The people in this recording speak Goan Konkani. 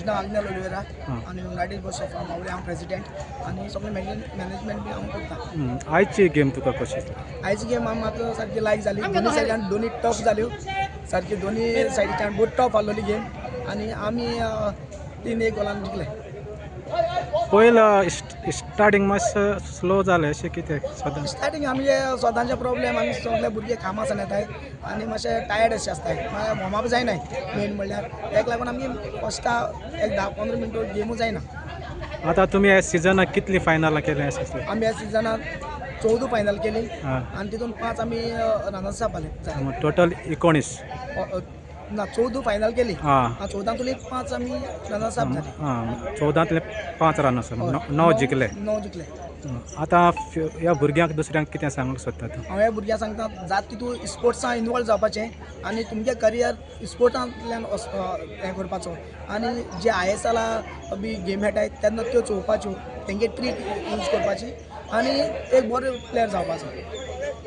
म्हजें नांव आग्नेल ओलिवेरा आनी युनायटेड बॉयज ऑफ मावळे हांव प्रेसिडेंट आनी सगळें मॅनेजमेंट बी हांव करता. आयची गेम तुका कशी? आयची गेम म्हाका सारकी लायक जाली. दोनी सायडीच्यान दोनी टफ जाल्यो, सारकी दोनी सायडीच्यान बहुत टफ आहलोली गेम आनी आमी 3-1 गोलान जिखले. पयलो स्टार्टींग मातशें स्लो जालें अशें कितें सदां? स्टार्टींग आमचे स्वताचे प्रॉब्लेम, आमी सगळे भुरगे कामां सान येताय आनी मातशे टायर्ड अशे आसताय, मागीर वॉर्मअप जायनाय मेन म्हणल्यार, ताका लागून आमगे फर्स्टा एक 10-15 मिनटो गेमूय जायना. आतां तुमी ह्या सिजनाक कितली फायनलां केली आसतली? आमी ह्या सिजनाक 14 फायनल केली आनी तितून 5 आमी रनर्स अप जाले. टोटल 19? ना, 14 फायनल केली, 14तांतली 5 आमी रनर्स अप जाले. 14तांतले 5 रनर्स, 9 जिखले. 9 जिखले. आतां ह्या भुरग्यांक दुसऱ्यांक कितें सांगूंक सोदता तूं? हांव ह्या भुरग्यांक सांगता, जात तितून स्पोर्ट्सां इनवॉल्व जावपाचें आनी तुमचें करियर स्पोर्ट्सांतल्यान हें करपाचो आनी जे ISL बी गेम खेळटाय तेन्ना त्यो चोवपाच्यो, तेंगे ट्रीक यूज करपाची आनी एक बरो प्लेयर जावपाचो.